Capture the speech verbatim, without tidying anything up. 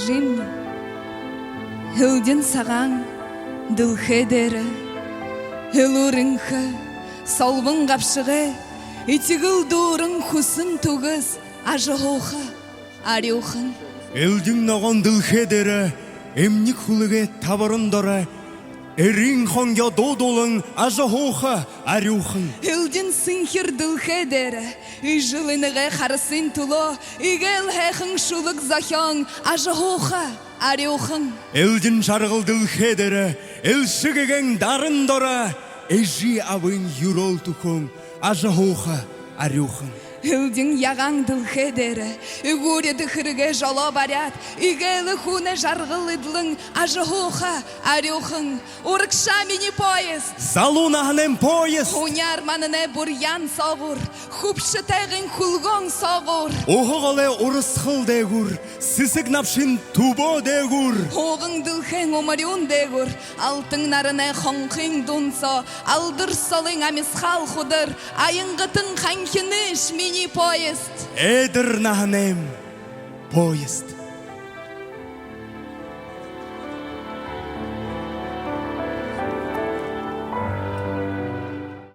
Жим. Элдин сагаан дэлхэй дээрэ элүүр энхэ, солбон габшагай, этигэл дүүрэн, хүсэн түгэс ажаһууха арюухан. Элдин ногоон дэлхэй дээрэ эмниг хүлэгэй табаран доро эрын хонгёо дуудуулан ажаһууха арюухан. Элдин сэнхир дэлхэй дээрэ эжэл инагай харасын түлөө эгээл һайхан шүлэг зохёон ажаһууха арюухан. Элдин жаргал дэлхэй дээрэ элшэ гэгээн даран доро эжы абын юрөөл түхөөн ажаһууха арюухан. Элдин ягаан дэлхэй дээрэ эгүүр эдэ хэрэгэй жолоо баряад, эгээл хүнэй жаргал эдлэн ажаһууха арюухан. Урагшаа минии поезд! Залуу наһанайм поезд! Һүниар мананай бурьян соогуур, хүбшэ тайгын хүлгөөн соогуур, уһа голой урасхал дээгүүр, сэсэг набшын түбөө дээгүүр, һууган дэлхэйн умарюун дээгүүр, алтан наранай хонхын дуун соо алдар солын амисхаал худар аянгатан ханхинаш, минии поезд! Эдир наһанайм поезд!